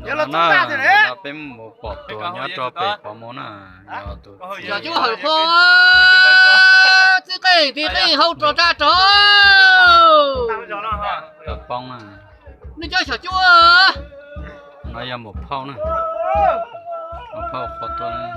Yog no na, no peb mus pom tuag nyob rau pem pov mus na, yog tus xyom cuab hawm qhua, txij qeej tib qeej hau rov tsaj rov. Tawm poob na. Nej cov xyom cuab. No yog maum phauj na. Maum phauj qhua tuaj na.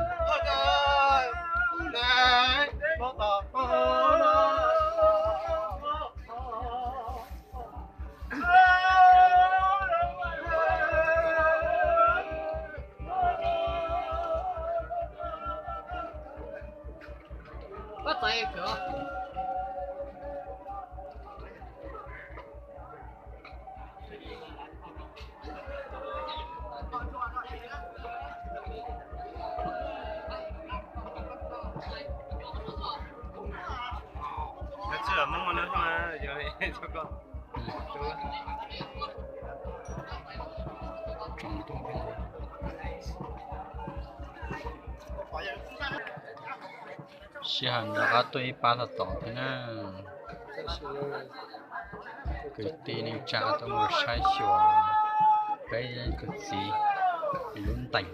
Sij hawm no rov qab tuaj ib pab tod tod thiab na. Kwv tij neej tsa tuaj mus saib xyuas peb tus txiv lub ntees.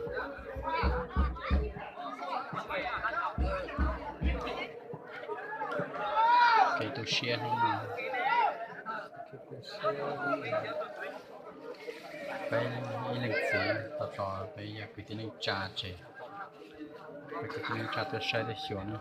Kev tu siab hnub no. Peb ib leej txiv tau tso peb yog kwv tij neej tsa tseg, peb kwv tij neej tsa tuaj saib tuaj xyuas na.